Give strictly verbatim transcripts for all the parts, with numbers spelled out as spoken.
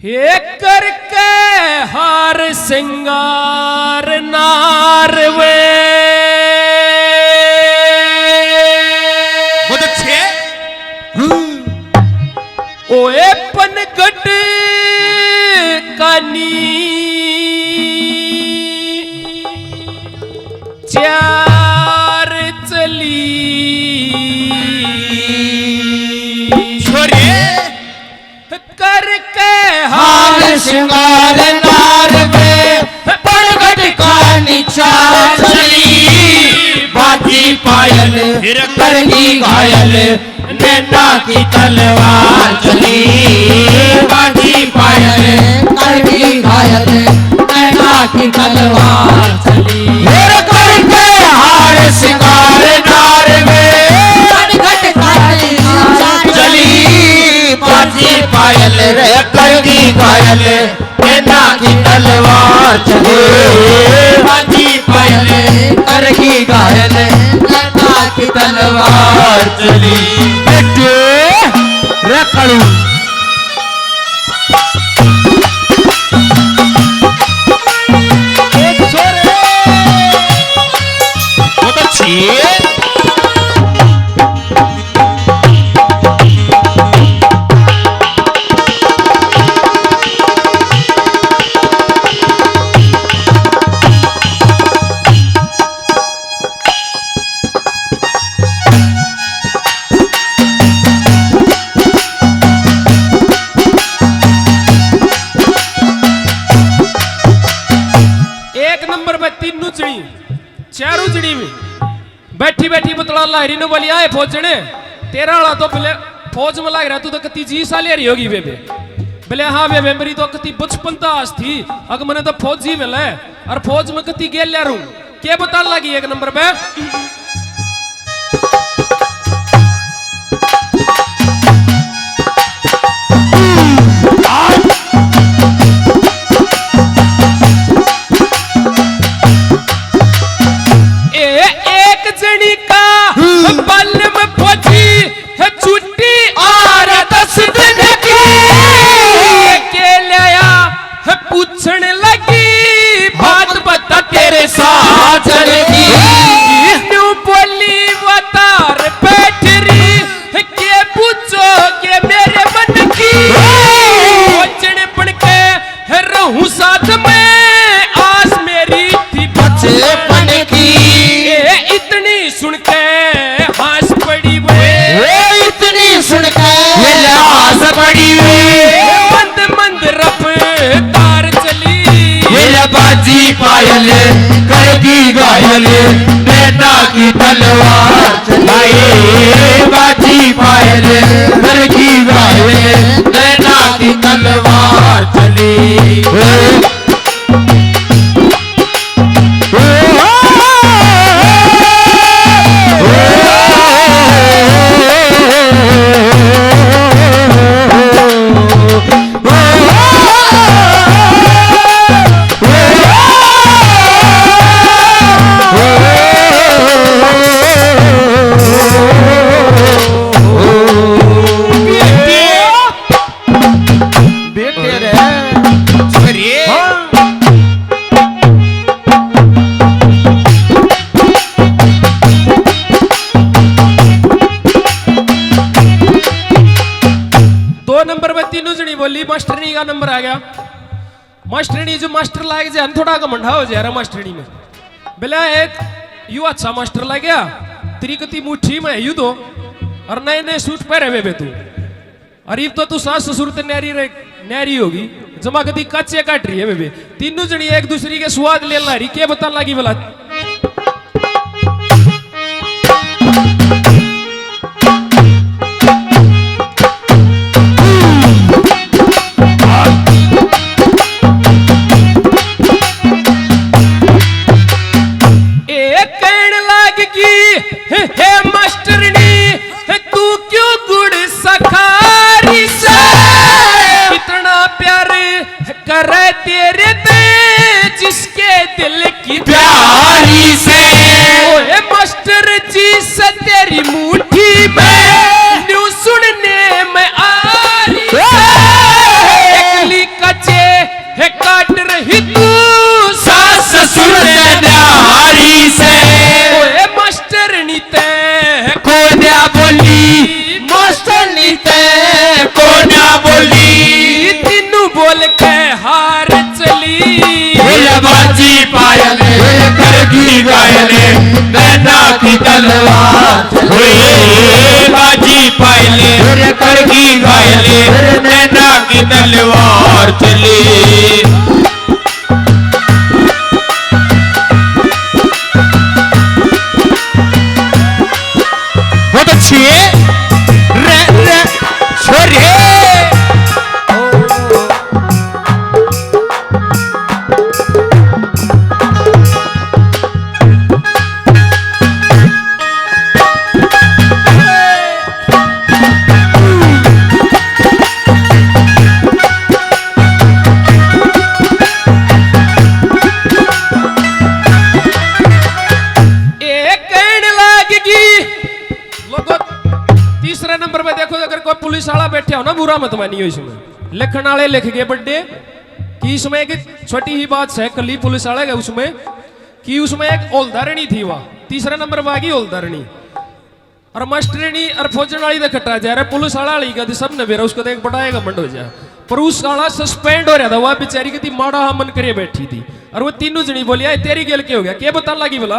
हे करके हार सिंगार नार वे। बहुत अच्छे। ओए पनघट कानी चार चली। छोरे। करके हार सिंगार नार वे, पनघट कानी चाल चली। बाजी पायल, हिरक करगी घायल, नैना की तलवार चली। बाजी पायल, करगी घायल, नैना की तलवार चली। हिरक करके हार सिंगार नार वे, पनघट कानी चाल चली। बाजी पायल रे करगी घायल, नैना की तलवार चली। बाजी पायल करगी घायल, नैना की तलवार चली। बेटे रे कालू। ए छोरे। वो तो छे। एक नंबर पे तीनों चढ़ी, चारों चढ़ी में। बैठी बैठी बतला लाहरी ने बोली, "आए फौजने, तेरा आला तो बले फौज में लाग रहा, तू तो कती जी सा ले रही होगी बेबे।" बोले, "हाँ बेबे, मेरी तो कती बचपन तो आस थी, अगर मैंने तो फौजी मिला है और फौज में कती गेल ले रहूं।" के बता लगी एक नंबर पे। ए, एक जनी का बल में फौजी है, छुट्टी आ रहा दस दिन की। के लाया है, पूछण लगी, बात बता तेरे साजन की। न्यू बोली वतार बैठ रही, के पूछोगे मेरे मन की। वचन बन के रहूं साथ में, आस मेरी थी बचपन की। ए, इतनी सुन के हंस पड़ी वे। ए, इतनी सुन के हंस पड़ी वे। मंद मंद रफ्तार चली। ये बाजी पायल करगी घायल, नैना की तलवार चली। बाजी पायल करगी घायल, नैना की तलवार चली। बेटे रे। अरे। हाँ। दो नंबर में तीनों जनी बोली, मास्टरनी का नंबर आ गया। मास्टरनी जो मास्टर लाग जाए न, थोड़ा घमंडा हो जाए रे मास्टरनी में। बोले, "ए, यू अच्छा मास्टर लाग गया, तेरी कती मुट्ठी में है यू तो, और नए नए सूट पहरे हुए बे तू।" अरे, इब तो तू सास ससुर ते न्यारी रे, न्यारी होगी, जमा कदी काचे काट रही है बेबे। तीनों जनी एक दूसरी के स्वाद ले ला रही, के बता लागी भला। ए कहण लाग गई, हे, हे मास्टरनी, तू क्यों गुड़ सखारी से इतना प्यार करे तेरे ते जिसके दिल की प्यारी से। ओए मास्टर जी से तेरी मुट्ठी में न्यू सुनने में आ रही से। एकली बाजी पायल, कर दी घायल, नैना की तलवार। ओए, बाजी पायल, कर दी घायल, नैना की तलवार चली। बहुत अच्छी है। रे, रे, छोरे। एक कहने लागेगी, लोगो, तीसरे नंबर पे देखो, अगर कोई पुलिस वाला बैठा हो ना, बुरा मत मानियो। इसमें लिखण वाले लिख गए बड्डे कि इसमें एक छोटी ही बात है, कली पुलिस वाले के उसमें, कि उसमें एक हवलदारनी थी, वह तीसरे नंबर पे आ गई हवलदारनी। और मास्टरनी और फौजन वाली तो खटा जा रहा, पुलिस वाला वाली का तो सब ने बेरा, उसको तो एक बड़ा एक घमंड हो जाए। पर उस वाला सस्पेंड हो रहा था, वह बेचारी कितनी माड़ा हा मन करे बैठी थी। और वो तीनों जनी बोली, "आए, तेरी गेल के हो गया, के पता लगी भला?"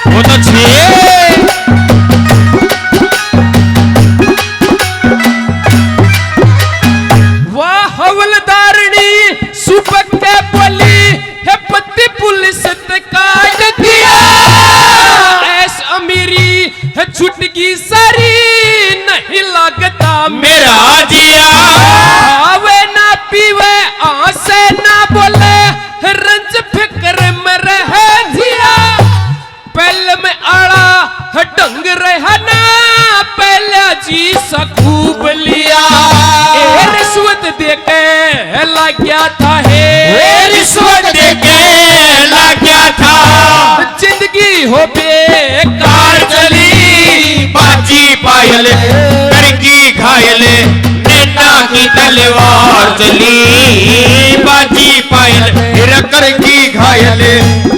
वो तो छे। वाह हवलदारनी सुबह के बोली, "हे पति पुलिस ते काट दिया, ऐश अमीरी है छुटकी सारी, नहीं लगता मेरा जिया।" खावे ना पीवे, आंसे ना बोले, रंज फिक्र में रह जिया। पहले में आला ढंग रहा ना, पहले जी सा खूब लिया। ए रिश्वत दे के लग गया था हे, ए रिश्वत दे के लग गया था। जिंदगी हो बेकार चली, बाजी पायल करगी घायल, नैना की तलवार चली। बाजी पायल फिर करगी घायल,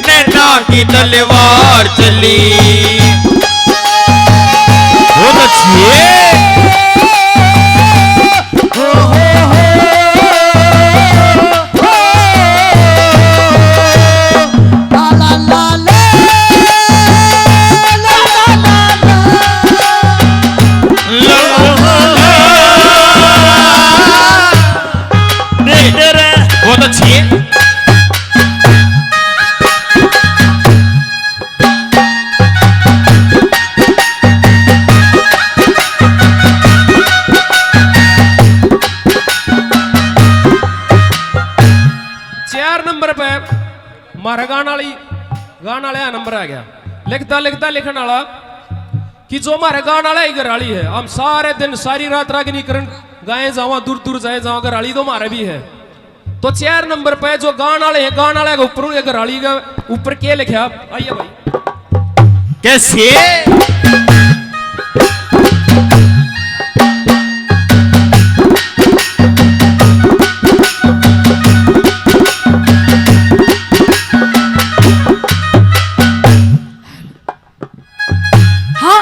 नैना की तलवार चली। बहुत अच्छी है। बहुत अच्छी है। चार नंबर पे म्हारे गान आली, गान आले नंबर आ गया। लिखता लिखता लिखण आला कि जो म्हारे गान आले ही घर आली है, हम सारे दिन सारी रात रागनी करण गाए जावा, दूर दूर जाए जावा, घर आली तो म्हारे भी है। तो चार नंबर पे जो गान आले हैं, गान आले के ऊपर, एक घर आली के ऊपर के लिखा, आइए भाई। कैसे? हाँ।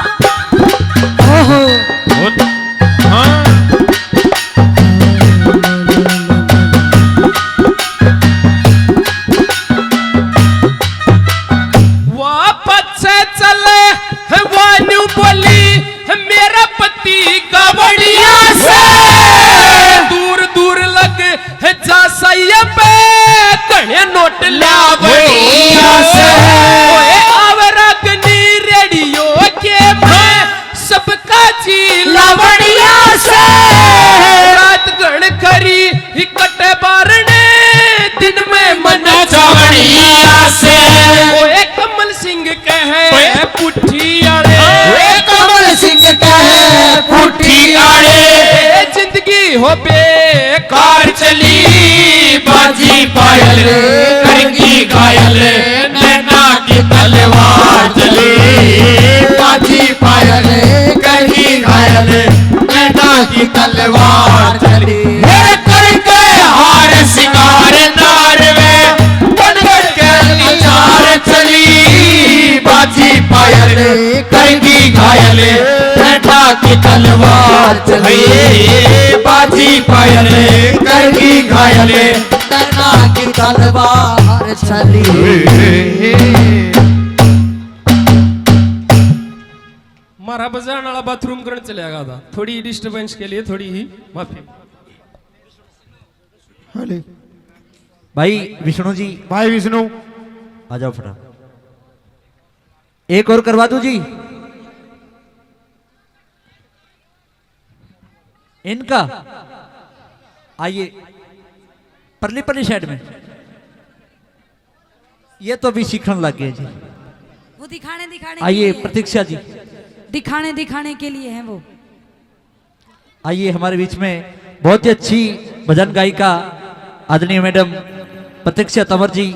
ओहो। बहुत, हाँ। वाह, पछे चले, वाह, न्यू बोली, मेरा पति गावड़िया से। दूर दूर लग जा सैया पे घणे नोट लावणिया से। ओए आवरा कनी रेडियो के मैं सबका जी लावणिया से। रात घण खरी ही कटे बारणे, दिन में मन चावणिया से। ओए कमल सिंह कहे ओए। पुट्ठी आले। ओए कमल सिंह कहे पुट्ठी आले। ए जिंदगी हो बेकार चली, बाजी पायल करगी घायल, नैना की तलवार चली। बाजी पायल करगी घायल, नैना की तलवार चली। मेरे करके हार सिंगार नार वे, बनगढ़ के अचार चली। बाजी पायल करगी घायल, नैना की तलवार चली। बाजी पायल करगी घायल। नैना की तलवार चली। म्हारा बजाण वाला बाथरूम करण चला गया था, थोड़ी डिस्टरबेंस के लिए थोड़ी ही माफी। हेलो। भाई विष्णु जी। भाई विष्णु। आ जाओ फटा। एक और करवा दूं जी इनका। आइए, परली परली साइड में। ये तो अभी सीखने लग गए जी। वो दिखाने दिखाने के आइए लिए। प्रतीक्षा जी। दिखाने दिखाने के लिए हैं वो। आइए, हमारे बीच में बहुत ही अच्छी भजन गायिका आदरणीय मैडम प्रतीक्षा तंवर जी।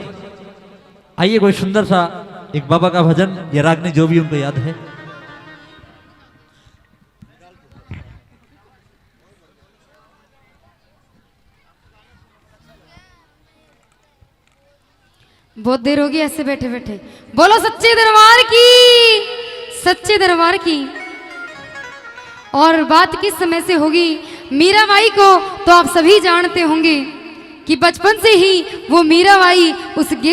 आइए, कोई सुंदर सा एक बाबा का भजन या रागनी, जो भी उनको याद है। बहुत देर होगी ऐसे बैठे बैठे। बोलो सच्चे दरबार की, सच्चे दरबार की। और बात किस समय से होगी मीराबाई को, तो आप सभी जानते होंगे कि बचपन से ही वो मीराबाई उस